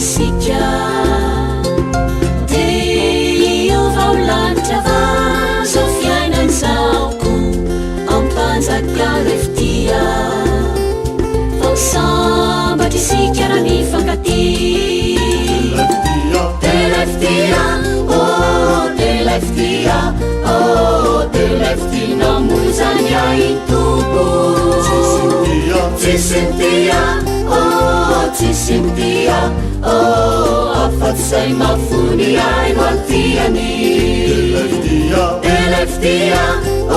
isika. Dia hiova ho lanitra va zao fiainana izao koa ampanjakao ilay fitia. Fa ho sambatra isika raha mifankatia. Dia ilay fitia, oh dia ilay fitia, oh dia ilay fitia namonjany ahy Tompo. Tsisy mitia, oh tsisy mitia, oh afa-tsy izay mahafoy ahy no antiany. Dia ilay fitia,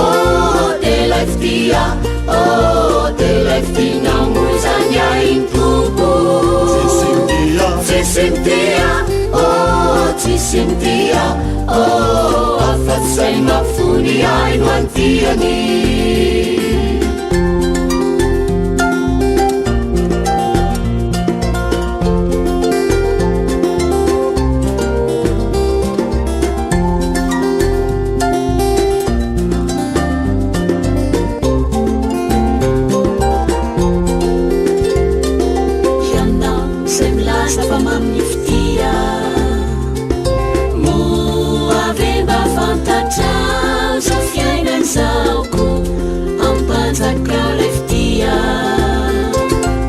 oh dia ilay fitia, oh dia ilay fitia namonjany ahy Tompo. Tsisy mitia, oh tsisy mitia, oh afa-tsy izay mahafoy ahy no antiany. Ianao izay milaza fa mamy ny fitia, moa ve mba fantatrao izao fiainana izao koa ampanjakao ilay fitia.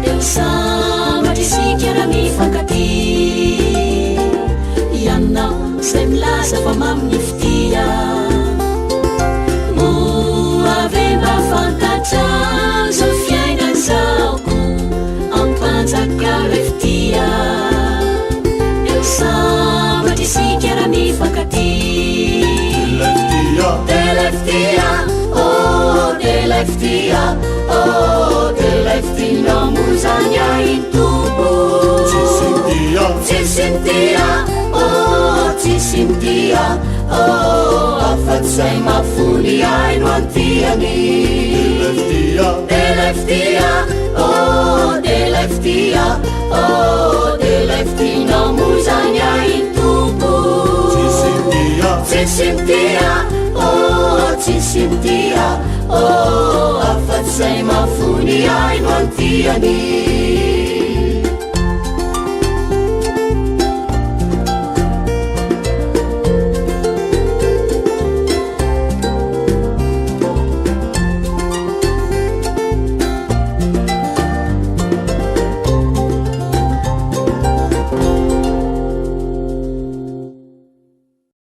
Dia ho sambatra isika raha mifankatia. Ianao izay milaza fa mamy ny fitia, moa ve mba fantatrao izao fiainana izao koa ampanjakao ilay fitia. Dia ho sambatra isika raha mifankatia. Dia ilay fitia, oh dia ilay fitia, oh dia ilay fitia namonjany ahy Tompo. Tsisy mitia, oh tsisy mitia, oh afa-tsy izay mahafoy ahy no antiany. Dia ilay fitia, oh dia ilay fitia, oh dia ilay fitia namonjany ahy Tompo. Tsisy mitia, oh tsisy mitia, oh afa-tsy izay mahafoy ahy no antiany.